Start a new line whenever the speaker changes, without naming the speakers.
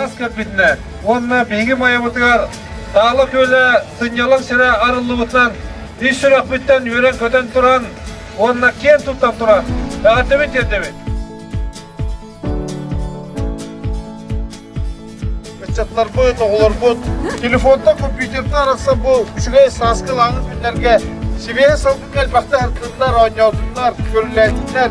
Саас кэлбитинэн уонна биһиги Майабытыгар Таала күөлэ сынньалаҥ сирэ арыллыбытынан ис сүрэхпиттэн үөрэн-көтөн туран уонна киэн туттан туран эҕэрдэбин тиэрдэбин.
Ыччаттарбыт, оҕолорбут телефонтан, компьютертан арахсан бу үчүгэй сааскы лааҕыр күннэргэ сибиэһэ салгыҥҥа элбэхтэ артыннар, оонньоотуннар, көрүлээтиннэр.